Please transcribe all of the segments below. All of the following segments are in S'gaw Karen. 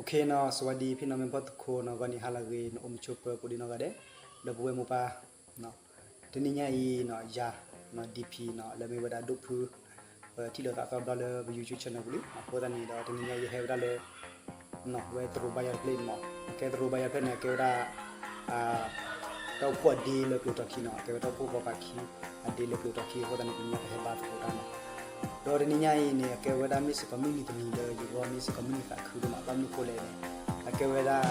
Okay နီၤ, စဝၤဒံ ဖံနီၢ်မ့ၢ်ဖီၣ်သခီနီၤ, ဂီၤနံၤဟါလၢအဂ့ၤ နအိၣ်မုာ်ဆိးပၢၤကိးဒံနီၢ်ဂၤဒဲး, ဒီပုၢ်ဝဲၢ်မိၢ်ပၢ်, တနံၤညါအံၤနီၤ ယၤ DP နီၤ လၢမ့ၢ်ဝဲဒၣ်ဒိၣ်ဖု ပထံၣ်လိာ်သးသီဘျီလၢပ YouTube channel ပူၤလံ, အဃိသတးန့ၣ်ဒီး တနံၤညါယဟဲဝဲဒၣ်လၢ ဝဲသရိာ်ဘါယွၤတဖျၢၣ်အံၤမး, ကဲသရိာ်ဘါယွၤတဖျၢၣ်န့ၣ် အကဲဝဲဒၣ် တၢ်အိၣ်ဖှိၣ်အဒ့လၢကျိၤထီၣ်ခံနီၤ, အကဲဝဲတၢ်အိၣ်ဖှိၣ်ဂီၤဖးခံ အဒ့လၢကျိၤထီၣ်ခံ, အဃိသတးန့ၣ် တနံၤညါပဟဲဘါသကိးတၢ်နီၤ. ဒီးတနံၤညါအံၤန့ၣ် အကဲဝဲဒၣ်မ့ၢ်စ့ၢ်ကီးမုၢ်နံၤတနံၤလၢယဂီၢ်မ့ၢ်စ့ၢ်ကီးမုၢ်နံၤသးခုဒိၣ်မး, ဘၣ်မနုၤအဃိလဲၣ်န့ၣ် အကဲဝဲဒၣ်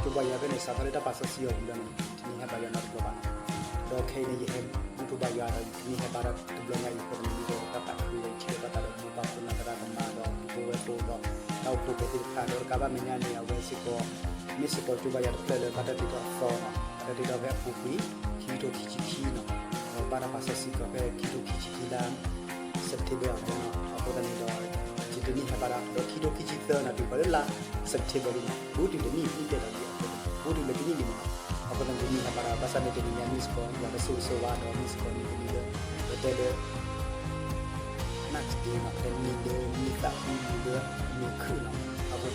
ကၠိဘါယွၤဖဲန့ၣ် စးထီၣ်လၢတၢ်ပာ်စီဆှံအီၤဝံၤလီၤန့ၣ် တနံၤဟဲဘါယွၤနီတဘျီဘၣ်နီၤ. ဒီးခဲအံၤန့ၣ် ယဟဲမုၢ်ထူဘါယွၤဒီး တနံၤဟဲဘါဒီးတဘျီညါအံၤအဃိသတးန့ၣ် မ့ၢ်ဒီးတၢ်သးခုဒီး ယထံၣ်လိာ်သးဒီးမိၢ်ပၢ်ခိၣ်နၢ်သရၣ်သမါဒီးပုၢ်ဖိဝဲၢ်ဖိဒီး တၢ်အိၣ်ဖှိၣ်ဖိသ့ၣ်တဖၣ် ဒီးတကးဘၣ်မဲာ်ညါန့ၣ် အဝဲစ့ၢ်ကီး မ့ၢ်စ့ၢ်ကီးကၠိဘါယွၤတဖျၢၣ်လၢဘၣ်တၢ်တ့ထီၣ်အသီနီၤ, ဘၣ်တၢ်တ့ထီၣ်ဖဲအပူၤကွံာ် ခံကထိခံဆံခံနီၤ, ဒီးဘၣ်တၢ်ပာ်စီဆှံကီးဖဲခံကထိခံဆံခံလါ September အီၤန့ၣ်နီၤ, အဃိသတးန့ၣ်ဒီး ယတနံၤဟဲဘါဒီး ဒီးခံကထိခံဆံသၢနီၤ တုၤဃီၤလၢလါ September လံနီၤ, ဘူးတုၤတနံၣ်အံၤတဲဒီးလံအဃိသတးန့ၣ် ဘူးတုၤလၢတနံၣ်လံမးနီၤ, အဃိသတးန့ၣ် တနံၤဟဲဘါဒီး ဘၣ်ဆၣ်န့ၣ် တနံၤညါမ့ၢ်စ့ၢ်ကီး ယွၤလၢဆိၣ်ဂ့ၤဆိၣ်ဝါဒီး မ့ၢ်စ့ၢ်ကီးန့ၣ် တနံၤလၢ ပတဲလၢ National Day နီၤ, တနံၤလၢမုၢ်သးဖှံ နံၤလၢမုၢ်ခုၣ်နီၤ, အဃိသတး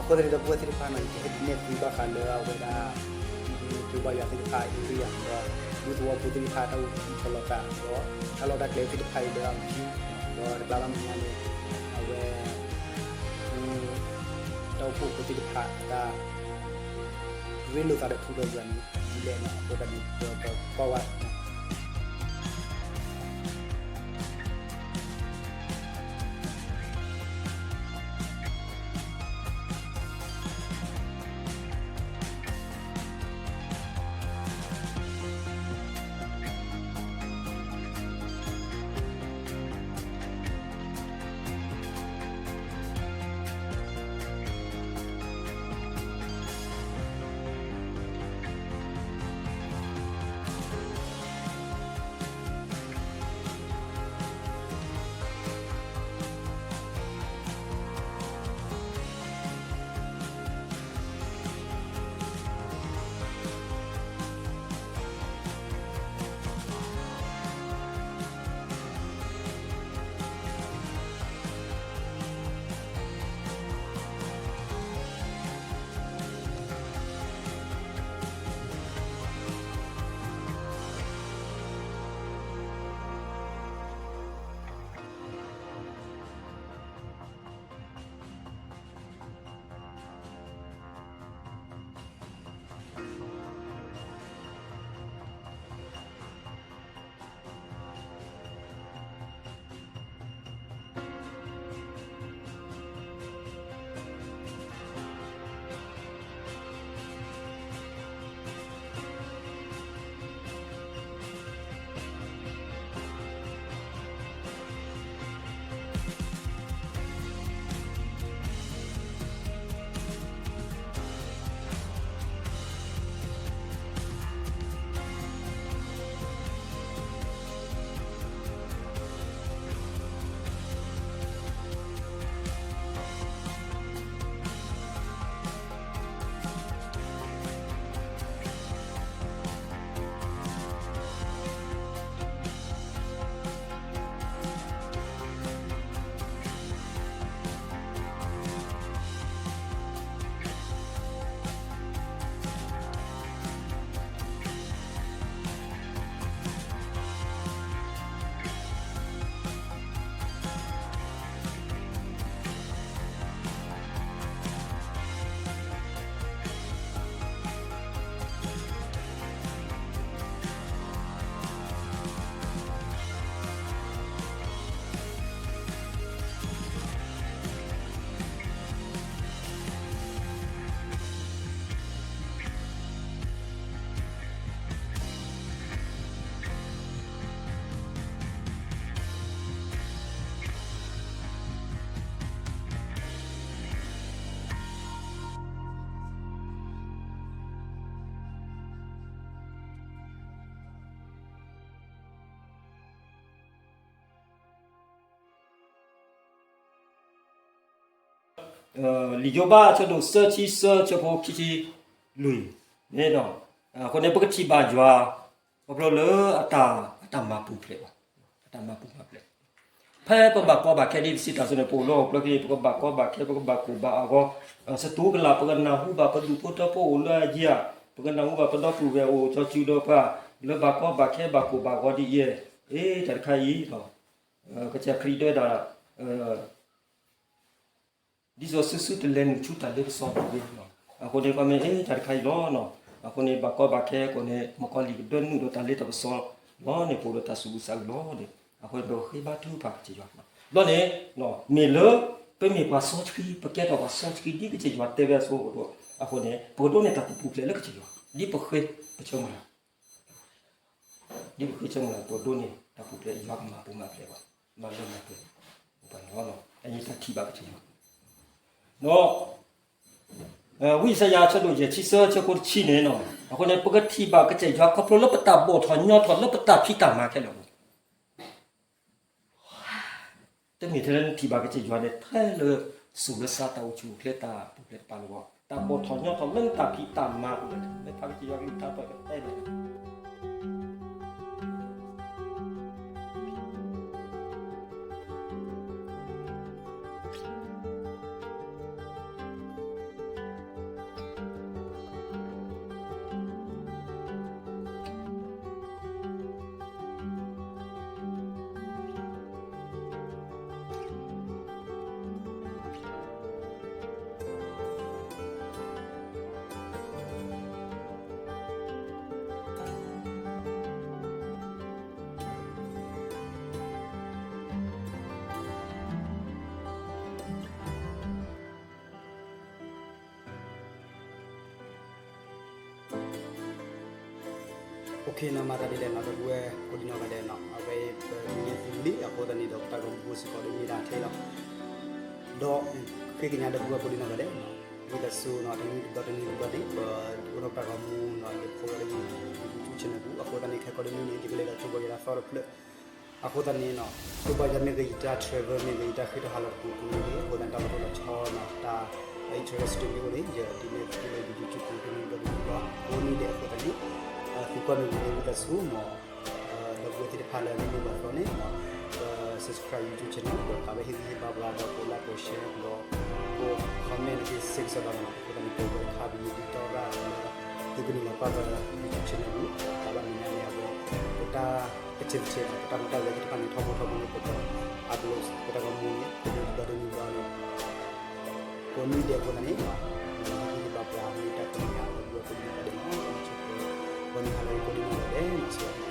န့ၣ်မ့ၢ်စ့ၢ်ကီးန့ၣ် တနံၤလၢယဟဲ ကၠိဘါယွၤဒီး ဟဲဒိးန့ၢ်ဘၣ်တၢ်ဆၢကတီၢ်ဒီး ဟဲဘူၣ်ဝဲဘါတၢ်ဒီးတနံၤ, အဃိသတးန့ၣ်ဒီး ပုၢ်ဝဲၢ်သ့ၣ်တဖၣ်နီၤ ယကဟဲဒုးနဲၣ်သုဘၣ်ဃးလၢအဝဲဒၣ် ကၠိဘါယွၤသ့ၣ်တဖၣ် area ဒီး ဒူသဝီဖိသ့ၣ်တဖၣ် တၢ်အိၣ်မူထီၣ်လီၤသးဒီး တၢ်လီၢ်တၢ်ကျဲသ့ၣ်တဖၣ်အံၤလၢအမံၤ ဒီးတဘျီဘၣ်မဲာ်ညါန့ၣ် အဝဲ တၢ်အိၣ်ဖှိၣ်ဖိသ့ၣ်တဖၣ် တၢ်ရ့လိာ်သးဒီးထူဒီးယွၤန့ၣ် ဒ်လဲၣ်နီၤ, အဃိသတးန့ၣ် ပကကွၢ်ဝဲလံာ်ယိၤဘး အဆၢဒိၣ်သၢဆံသၢ အဆၢဖိခံဆံလွံၢ်န့ၣ်ဒီး အဃိန့ၣ် ပကထံၣ်ဘၣ်ယွၤ ခီဖျိလၢအတၢ် အတၢ်မၤပူၤဖျဲးဘၣ်, အတၢ်မၤပူၤမၤဖျဲး ဖဲပဘၣ်ကီဘၣ်ခဲဒ်ပစံးတၢ်အသိးန့ၣ် ပအိၣ်လၢဟီၣ်ခိၣ်ချၢခဲအံၤ ပကဘၣ်ကီဘၣ်ခဲ ပကဘၣ်ကိၢ်ဘၣ်ဂီၤ, စတူၤကလာ် ပကနၢ်ဟူဘၣ်ပဒူၣ်ဖိထၢဖိအိၣ်လၢအယံၤဧါ, ပကနၢ်ဟူဘၣ်ပဒီပုၢ်ဝဲၢ်အိၣ်စီၤစုၤဒီးပှၤ လၢဘၣ်ကီဘၣ်ခဲဘၣ်ကိၢ်ဘၣ်ဂီၤဒ်အံၤ, အ့ တၢ်တခါအံၤ ကစၢ်ခရံာ်တဲဝဲဒၣ် ဒ်သိးစုဆူတလဲၤနုာ်ဆူတၢ်လ့ပစီပူၤတဂ့ၤ, အဃိန့ၣ် ပမ့ၢ်အဲၣ်တၢ်တခါအံၤလီၤ. အဃိန့ၣ် ဘၣ်ကီဘၣ်ခဲအဃိန့ၣ် မုၣ်ကီၤလံၢ်ကဒၢနုာ်ဒီးတၢ်လ့တၢ်ပစီလီၤန့ၣ် ပအိၣ်ဒီးတၢ်သူၣ်အုးသးအုးလီၤန့ၣ် အဃိန့ၣ် ပဃ့ဘါထုကဖၣ်ကစၢ်ယွၤလီၤန့ၣ်, မ့ၢ်လၢ ပမ့ၢ်ပှၤစီဆှံ ပကဲထီၣ်ပှၤစီဆှံဒ်ကစၢ်ယွၤတဲဝဲအသိးအဃိန့ၣ် ပကဒိးန့ၢ်တၢ်ပူၤဖျဲးလၢကစၢ်ယွၤ ဒ်ပဃ့ပဆၢမုၢ်လၢ် ဒ်ပဃ့ဆၢမုၢ်လၢ် ပကဒိးန့ၢ်တၢ်ပူၤဖျဲး ယွၤကမၤပူၤမၤဖျဲးပှၤ မၤလၢမၤပှဲၤပှၤန့ၣ်လီၤ. အန့ၣ်တၢ်ထံၣ်ဘၣ်ကစၢ်ယွၤ ဒီး ဝံယၡါယၤအဆၢဒိၣ်ယဲၢ်ဆံသၢ အဆၢဖိတဆံန့ၣ်လီၤ. အဃိန့ၣ် ပကထံၣ်ဘၣ်ကစၢ်ယွၤခီဖျိလၢပတၢ်ဘီၣ်ထီၣ်ညီထီၣ်လၢပတၢ်ဖံးတၢ်မၤခဲလၢာ်အပူၤ တမ့ၢ်ထဲလၢနထံၣ်ဘၣ်ကစၢ်ယွၤန့ၣ် ထဲလၢ စိၤလၢစး တၢ်အိၣ်ဆူၣ်အိၣ်ချ့ တၢ်ပူၤဖျဲးတပၤလၢၤဘၣ်, တၢ်ဘီၣ်ထီၣ်ညီထီၣ်လၢနတၢ်ဖံးတၢ်မၤအပူၤန့ၣ် မ့ၢ်ဖးကစၢ်ယွၤကလုၢ်ကထါတီၢ်ကတဲန့ၣ် မၤသးဒ်လဲၣ်နီၤ ဒီပုၢ်ဝဲၢ်ကိးဒံနီၢ်ဂၤဒဲးနီၤ အဝဲအံၤပမ့ၢ်သုလံ အဃိသတးန့ၣ်ဒီး ပတၢ်ဂီၤမူဖိစ့ၢ်ကီးဒီးမ့ၢ်ဒၣ်ထဲလီၤ. ဒီးဃ့ကညးဒီပုၢ်ဝဲၢ်ကိးဒံနီၢ်ဂၤဒဲးနီၤ ဝံသးစူၤနီၤ တနံၤတဘျီတနံၤတဘျီန့ၣ် ပအိးထီၣ်ပတၢ်ဂီၤမူနီၤ ယဖိဒီးယ YouTube channel ပူၤ အဃိသတးန့ၣ် ခဲကိးဒံးန့ၣ် ယကလဲၤဒီးကၠိဘီယၤတၢ်သီတဖျၢၣ် အဃိသတးန့ၣ်နီၤ ကၠိဘီယၤမ့ၢ်ဂ့ၤ ယတၢ် travel မ့ၢ်ဂ့ၤ ယတၢ်ဃ့ထီၣ်ဟးလီၤတပူၤပူၤန့ၣ် အဃိသတးန့ၣ် တၢ်လီၤတိၢ်လီၤဆီနီၤ တၢ် interest တမ့ၢ်အိၣ်န့ၣ် ယဒုးနဲၣ်သုလၢယ YouTube ပူၤတနံၤဘျီတနံၤဘျီ ကိးနံၤဒဲးအဃိသတးန့ၣ် သုကွၢ်မ့ၢ်ဂ့ၤန့ၣ် ဝံသးစူၤမး ဒီပုၢ်ဝဲၢ်သ့ၣ်တဖၣ်လၢအမ့ၢ်မုာ်ဘၣ်သီန့ၣ် subscribe YouTube channel ဒီးကးဝဲဟ့ၣ်ဂံၢ်ဟ့ၣ်ဘါပှၤဒီးကိး like ကိး share ဒီးကိး comment န့ၣ် စ့ကစီဒီးနီၤ အဃိသတးန့ၣ် ပဝဲတခါပယီၤဒုးတီရၣ်လၢ သုကနုာ်လီၤကွၢ်ဒီး YouTube channel ပူၤ တၢ်ဘၣ်မနုၤညါန့ၣ် အဝဲ ပတၢ်ကစၢၢ်ကစၢၢ် ပတၢ်မူတၢ်ဂဲၤသ့ၣ်တဖၣ်န့ၣ် ထီဘိထီဘိန့ၣ် ပက upload ပတၢ်ဂီၤမူန့ၣ် တနံၤတဘျီတနံၤဘျီန့ၣ် ကိးနံၤဒဲးအဃိသတးန့ၣ် ဟ့ၣ်ဂံၢ်ဟ့ၣ်ဘါပှၤမ့ၢ်တၢ်ကိးနံၤဒဲး ဒီပုၢ်ဝဲၢ်ကိးဒံနီၢ်ဂၤဒဲးနီၤ ပမ့ၢ်ဆိကမိၣ် ကိးနံၤဟါလၢကိးဒံနီၢ်ဂၤဒဲးနီၤ စံး